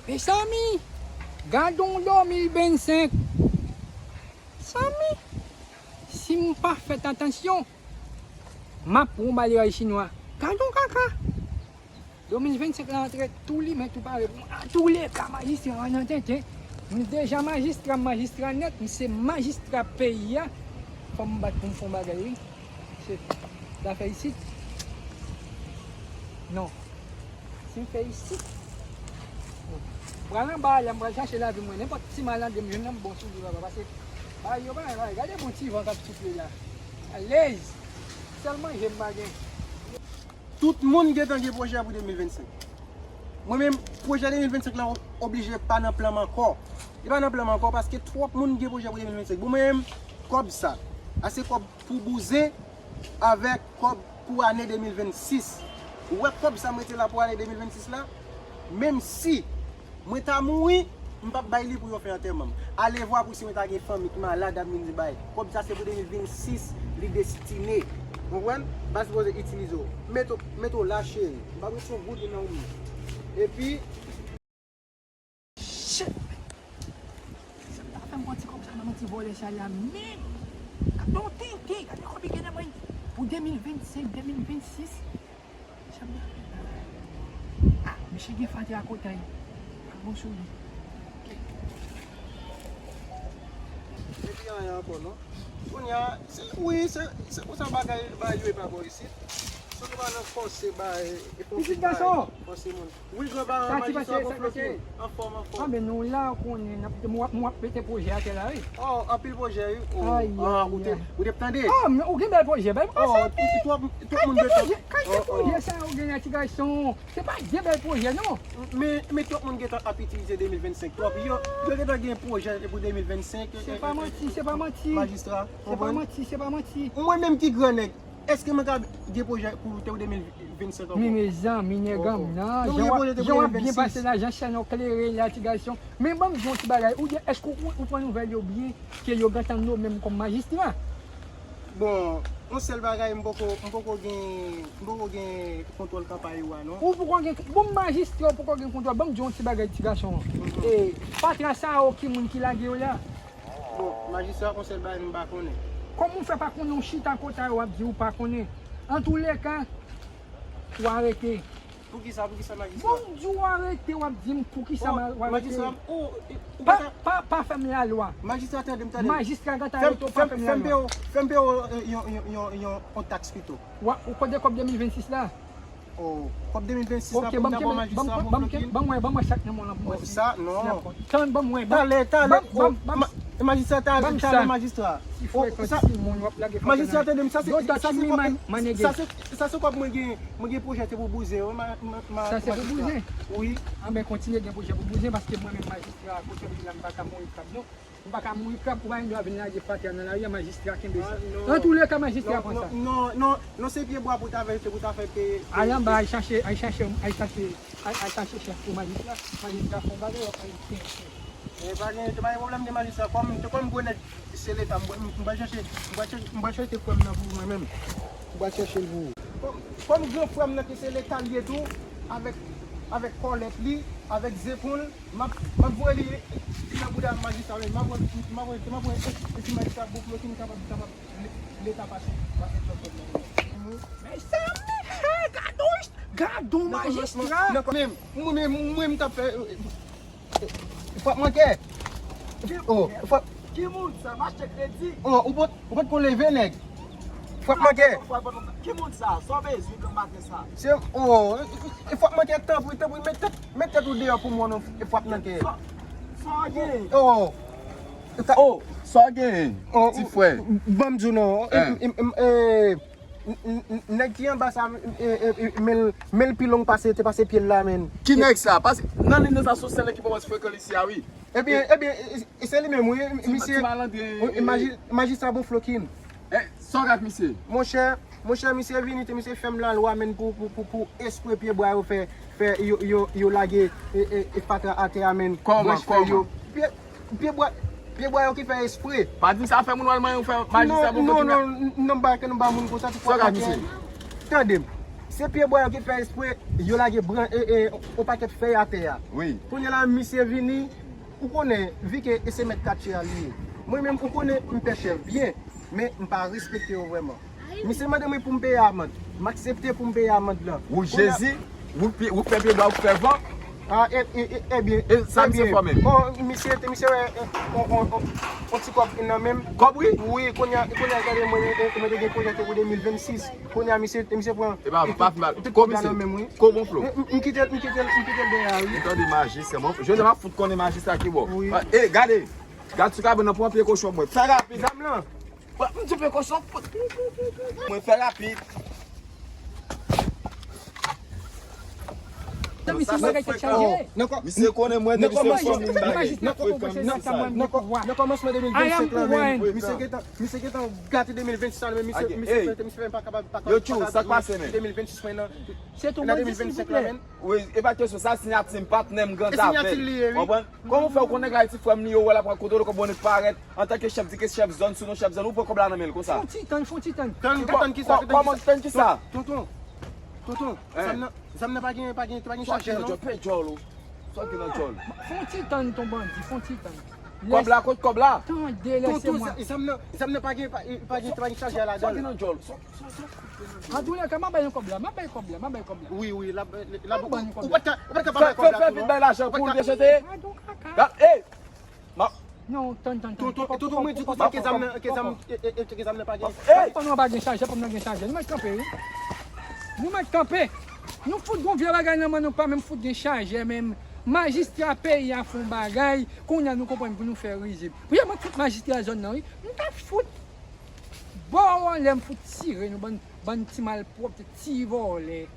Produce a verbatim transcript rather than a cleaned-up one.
Mezanmi, gad on de mil vennsenk. Mezanmi, si m pa fè atansyon, m ap pran yon bal ray chinwa. Gad on kaka. De mil vennsenk la antre tou limen tou pare pou mwen. Antouleka, majistra an nan tenten. M deja majistra, m majistra nèt, m se majistra peyi a. Fò m bat pou m fè yon bagay, wi. Se zafè isit. Non. Si m fè isit, m pral anba a la, m pral chache lavi mwen. Nenpòt ti malande m jwenn nan, m bon sou li, papa. Paske bagay yo pa, pa, gade bon ti van k ap soufle la. Alèz. Sèl manje m pa gen. Tout moun gentan gen pwojè pou de mil vennsenk. Mwen menm, pwojè de mil vennsenk la oblije pa nan plan m ankò. Li pa nan plan m ankò paske twòp moun gen pwojè pou de mil vennsenk. Bon, mwen menm, kòb sa, a se kòb pou bouzen avèk kòb pou ane de mil vennsis. Ou wè kòb sa m rete la pou ane de mil vennsis la, menm si mwen ta mouri, m p ap bay li pou yo fè antèman m. Alevwa pou si mwen ta gen fanmi ki malad ap vin di bay. Kòb sa se pou de mil vennsis, li destine. Ou konprann? M pa sipoze itilize w. Mete w, mete w la, cheri. M p ap ret yon goud nan ou. Epi, Shit! Sa ta fè m pran ti kòb sa nan men ti vòlè sa la, men gade yon tenten, gade kòb li gen nan men. Pou de mil vennsenk, de mil vennsis. Sa m ta fè? Ah, misye gen fatra kote l. Pa bon sou li. Ok. Epi anyen ankò, non? Kounye a, se, wi, se, se konsa bagay, bagay yo ye pa bò isit. Si nou pa nan fòse bay, e fòse bay, fòse moun. Wi, granpa, majistra Bonflokin. Anfòm, anfòm. Ah, men nou la, ou konnen, n ap, mwen ap, mwen ap mete pwojè atè la, wi. Oh, anpil pwojè, wi. Oh, ah, ou te, ou te tande? Ah, men ou gen bèl pwojè, bèl pwojè. Oh, twòp, twòp moun gentan. Kalite pwojè sa ou gen la, ti gason. Se pa de bèl pwojè, non. Men, men twòp moun gentan ap itilize de mil vennsenk. Twòp. Yo, yo gentan gen pwojè pou de mil vennsenk. Se pa manti, se pa manti. Majistra, se pa manti, se pa manti. Mwen menm ki gran nèg, èske mwen ka gen pwojè pou te de mil vennsenk ankò? Men mezanmi, nèg an m nan, jan w ap, jan w ap byen pase la, jan chèn w klere la, ti gason. Men ban m di yon ti bagay, ou, èske ou, ou pran nouvèl yo byen, ke yo gentan nonmen m kòm majistra? Bon, yon sèl bagay, m poko, m poko gen, m poko gen kontwòl kanpay ou a, non. Ou poko gen, bon, majistra, ou poko gen kontwòl. Ban m di yon ti bagay, ti gason. Mhm. E, fatra sa yo, ki moun ki lage yo la? Bon, majistra, yon sèl bagay, m pa konnen. Kòman ou fè pa konnen, ou chita kote a, w ap di ou pa konnen? Antouleka, ou arete. Poukisa, poukisa majistra? Bon, m di w arete, w ap di m poukisa w arete. Majistra, oh, ou pa, pa, pa fè m lalwa. Majistra, tande m, tande m. Majistra gentan arete w, pa fè m lalwa. Fè m peye w, fè m peye w, euh, yon, yon, yon, yon, yon taks pito. Ou kote kòb de mil vennsis la? Oh, kòb de mil vennsis la pou m ta ba w majistra Bonflokin? Ban mwen, ban mwen chak nan mwen lan pou mwen. Oh, sa, non. Tann, ban mwen, ban. Talè, talè. Ban, ban, ban. Majistra, talè, talè, majistra. Ti frekan timoun, w ap lage fatra nan. Majistra, tande m, sa se, sa se kòb, sa se, sa se kòb mwen gen, mwen gen pwojè se pou bouzen, wi, ma, ma, ma, majistra. Sa se pou bouzen? Wi. Anben, kontinye gen pwojè pou bouzen, paske mwen menm majistra, kote m ye la, m pa ka mouri krab, non. M pa ka mouri krab, ou pa gen dwa vin lage fatra nan lari a, majistra, kenbe sa. Antouleka, majistra, pran sa. Non, non, non, non, se pye bwa pou ta fè, se pou ta fè pe, pe. Al anba, al chache, al chache, al chache, al, al chache chèf pou majistra. Majistra fè yon bagay, w ap al tenten. E pa gen, se pa gen pwoblèm de majistra. Kòm, se kòm gwo nèg, se Leta, m, m, m pral chèche, m pral chèche, m pral chèche frè m nan pou mwen menm. M pral chèche l pou ou. Kòm, kòm gran frè m nan ki se Leta l ye tou, avèk, avèk kòlèt li, avèk zepon l, m ap, m ap voye li, li nan bouda majistra menm. M ap wè, m ap wè, m ap wè, e, e si majistra Bonflokin kapab, kapab, Leta pase, pase twòp twòp nan. Mezanmi, hey, gad on, gad on majistra. Nan kòmansman, mwen, mwen, mwen, m t ap fè, e, e, Frap manke. Oh, frap. Ki moun sa? M achte kredi. Oh, ou pot, ou pot pou leve nèg. Frap manke. Ki moun sa? Sa w bezwen granmaten sa? Se, oh, e, e, e, frap manke, tanpri, tanpri, met tèt, met tèt ou deyò pou mwen non, e frap manke. Sa, sa w gen? Oh. Oh, sa w gen, ti frè? Ban m di w non. Eh. Em, em, em, eh, N-, n-, n-, nèg ki anba sa, e, e, e, men l, men l pi long pase, te pase pye l la, menn. Ki nèg sa? Pase nan liy nan sa, se yon sèl nèg ki pa wè frekan isit a, wi. Ebyen, ebyen, e, e, se li menm, wi, misye. Ti malandren, wi, e, maji-, majistra Bonflokin. E, sa w gen ak misye? Monchè, monchè, misye vini, te misye fè m lalwa, menn, pou, pou, pou, pou espre pye bwa yo fè, fè, yo, yo, yo lage, e, e, e, fatra atè a, menn. Kòman, kòman? Pye, pye bwa, pye bwa yo ki fè espre. Pa di m sa fè moun wè l manyen ou fè majistra pou kontinye. Non, non, non, non, m pa, m pa moun konsa, ti frè. Tande m. Se pyebwa yo ki fè espre yo lage bran, e, e, yon pakèt fèy atè a. Wi. Kounye a la, misye vini, ou konnen, vi ke e se mèt katye a li ye. Mwen menm, ou konnen, m pè chèf byen, men m pa respekte yo vrèman. Misye mande mwen pou m peye amann. M aksepte pou m peye amann lan. Ou Jezi, ou pi- ou fè pyebwa, ou fè van. Ah, e, e, e, ebyen, E sa misye ebyen. Fò menm. Bon, misye, te misye wè, e, on, on, on, on ti kòb nan menm. Kòb wi. Wi, kounye a, kounye a, gade mwen, e, e, mwen te gen pwojè pou de mil vennsis. Kounye a, misye, misye pran. E pa, pa fè mal. Tout Kòb kòb la misye. Nan menm, wi. Kòb on flo. M, m, m kite, m kite, m kite l dèyè a, wi. Tande maji, se mwen. Je ne m ap fout konnen maji sa ki bon. Wi. E, gade. Gad sou kabann nan, pran pye kochon mwen. Fè rapid. Zam lan. Mwen di pye kochon. Mwen fè rapid. Nan misye bagay tèt chaje. Nan kò- Misye konnen mwen Nan depi se kòmansman- fanmi m bagay. Majistra poko pwofesè sa mwen Nan kò- poko vwa. nan kòmansman de mil vennsenk lan menm, misye gentan, misye gentan gate de mil vennsis lan menm, misye, misye, misye pa kapab pa kapab. Yo, tchou, sa k pase menm? De mil vennsis mwen nan. Se tou Nan mwen de mil di vennsenk silvouplè. lan menm. Wi, e pa kesyon sa, siyati m patnè m grandi E siyati avè l. li ye, wi. Konprann? Kòman w fè w konnen Ayiti frè m li yo wè l ap rakonte w konbon nèg parèt antanke chèf di ke chèf zòn, sinon chèf zòn, ou pran kòb la nan men l konsa. Fon ti tann, fon ti tann. Tann, tann kisa, tann Kòman kisa. Tann kisa? Tonton, tonton, Hein? Zam nan, zam nan pa gen, pa gen, pa gen Sòt ki chajè nan non. djòl, pe djòl ou. Sòt ki nan djòl. Fon ti tann ton bandi, fon ti tann. Kòb la, kot kòb la? Tande lèse Tonton, mwen. Zam nan, zam nan pa gen, pa, pa gen, pa gen chajè la Sòt ki dan. Nan djòl. Sòt, sòt, sòt. Antoulèka, m ap bay yon kòb la, m ap bay kòb la, m ap bay kòb la. Wi, wi, la, la, Ou ban nou kòb ou la. pa ta, ou pa ta Fè, pa fè, fè vin bay lajan pou l de chete. Gadon kaka. Gad, ey! Non, tann, tann, tann. Tonton, tonton, mwen di konsa ke zam nan, ke zam, e, e, e, ke zam nan pa gen. Ey! Fò nou pa gen chajè, fò nou gen chajè. Nou mèt kanpe, wi. Nou mèt kanpe. Nou fout gon vye bagay nan men nou pa menm fout gen chajè menm. Majistra peyi a fon bagay, kounye a nou konprann pou nou fè rizib. Pou yo mwen fout majistra zòn nan, wi. M ta fout. Bon, anlè m fout tire nou, bann, bann ti malpwòpte, ti vòlè.